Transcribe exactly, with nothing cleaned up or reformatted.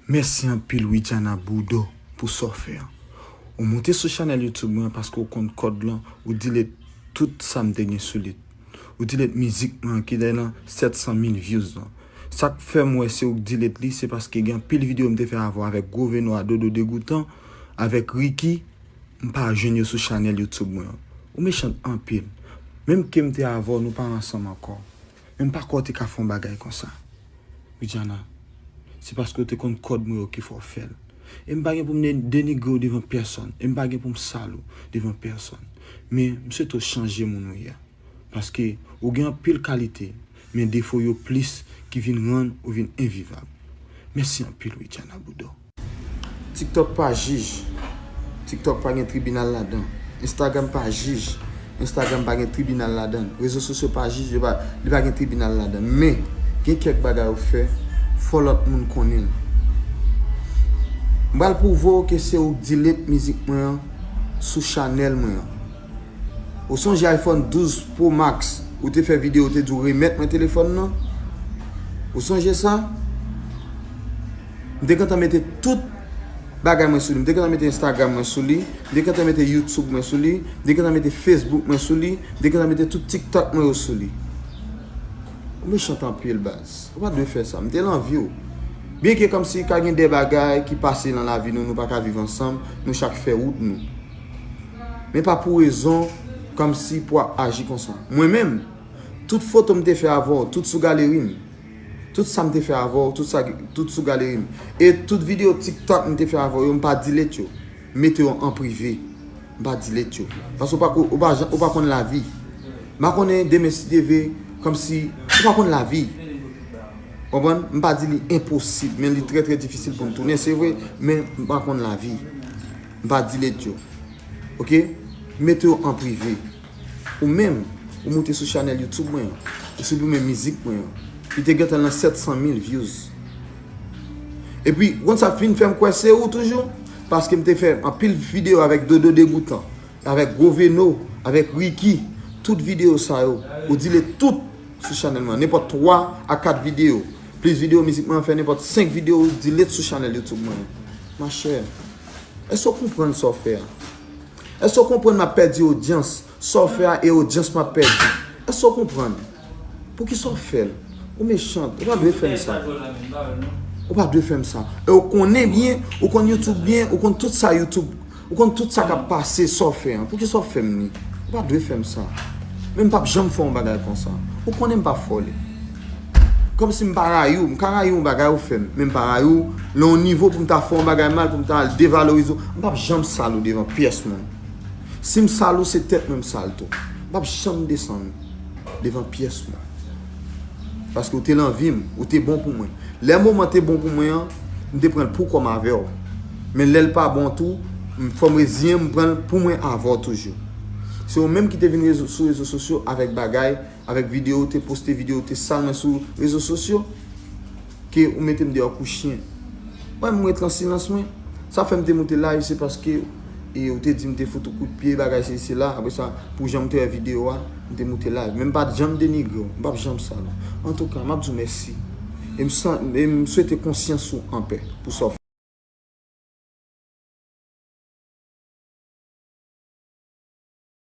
Mèsi anpil Widiana Boudor pou sa w fè an. Ou monte sou chanèl YouTube mwen paske w konn kòd lan, ou delete tout sa m te gen sou li. Ou delete mizik mwen ki te nan sèt san mil views lan. Sa k fè m wè se ou k delete li, se paske gen anpil videyo m te fè avè w avèk Gwo Veno a Dodo Degoutan, avèk Ricky, m pa jwenn yo sou chanèl YouTube mwen an. Ou mechan anpil. Menm ke m te avè w, nou pa ansanm ankò. Men m pa kwè w te ka fè yon bagay konsa. Widiana, se paske w te konn kòd mwen yo ki fè w fè l. E m pa gen pou m de- denigre w devan pèsonn. E m pa gen pou m sal ou devan pèsonn. Men, m swete w chanje moun ou ye a. Paske ou gen anpil kalite, men defo yo plis ki vin rann ou vin envivab. Mèsi anpil, Widiana Boudor. TikTok pa jij. TikTok pa gen tribinal ladan. Instagram pa jij. Instagram pa gen tribinal ladan. Rezo sosyo pa jij, yo pa, li pa gen tribinal ladan. Men, gen kèk bagay ou fè, fò lòt moun konnen l. M pral pwouve w ke se ou k delete mizik mwen an sou chanèl mwen an. Ou sonje iPhone douz Pro Max, ou te fè videyo, ou te di w remèt mwen telefòn nan? Ou sonje sa? M te gentan mete tout bagay mwen sou li. M te gentan mete Instagram mwen sou li. M te gentan mete YouTube mwen sou li. M te gentan mete Facebook mwen sou li. M te gentan mete tout TikTok mwen yo sou li. Ou mechan anpil, baz. Ou pa dwe fè sa. M te lan vi w. Byenke kòmsi ka gen de bagay ki pase nan lavi nou, nou pa ka viv ansanm, nou chak fè wout nou. Men pa pou rezon kòmsi pou w ap aji konsa. Mwen menm, tout foto m te fè avè w, tout sou galeri m. Tout sa m te fè avè w, tout sa, tout sou galeri m. E tout videyo TikTok m te fè avè w yo, m pa delete yo. M mete yo an prive. M pa delete yo. Paske ou pa ko- ou pa jan- ou pa konn lavi. M pa konnen demen si Dye vle, kòmsi ou pa konn lavi. Konprann? M pa di li enposib, men li trè, trè difisil pou n tounen, se vre, men m pa konn lavi. M pa delete yo. Oke? M mete yo an prive. Ou menm, ou moute sou chanèl YouTube mwen an, ou siprimen mizik mwen an. Li te gentan nan sèt san mil views. Epi, konn sa fin fè m kwè se ou toujou, paske m te fè anpil videyo avèk Dodo Degoutan, avèk Gwo Veno, avèk Ricky. Tout videyo sa yo, ou delete tout sou chanèl mwen. Nenpòt twa a kat videyo. Plis videyo mizik mwen fè, nenpòt senk videyo ou delete sou chanèl YouTube mwen. Machè, èske w konprann sa w fè a? Èske w konprann m ap pèdi odyans? Sa w fè a e odyans m ap pèdi. Èske w konprann? Poukisa w fè l? Ou mechan, ou pa dwe fè m sa. Ou pa dwe fè m sa. E w konnen byen, ou konn YouTube byen, ou konn tout sa YouTube, ou konn tout sa k ap pase, sa w fè an. Poukisa w fè m li? Ou pa dwe fè m sa. Men m p ap janm fè yon bagay konsa. Ou konnen m p ap fè w li. Kòmsi m pa rayi w, m ka rayi yon bagay ou fè m, men m pa rayi w, nan yon nivo pou m ta fè yon bagay mal, pou m ta al devalorize w, m p ap janm sal ou devan pyès moun. Si m sal ou, se tèt mwen m sal tou. M p ap janm desann ou devan pyès moun. Paske ou te lan vi m, ou te bon pou mwen. Lè moman te bon pou mwen an, m te pran l pou kòm avè w. Men lè l pa bon tou, m- fò m reziyen m, m pran l pou mwen avè w toujou. Se ou menm ki te vin rezo- sou rezo sosyo avèk bagay, avèk videyo, ou te poste videyo, ou te sal mwen sou rezo sosyo, ke ou mete m deyò kou chen. Mwen, m ret lan silans mwen. Sa fè m te moute live, se paske e ou te di m te fout ou kout pye, bagay sesi sela. Apre sa, pou jan m te wè videyo a, m te moute live. Men m pa t janm denigre w, m p ap janm sa non. Antouka, m ap di w mèsi. E m san- e m swete konsyans ou anpè pou sa w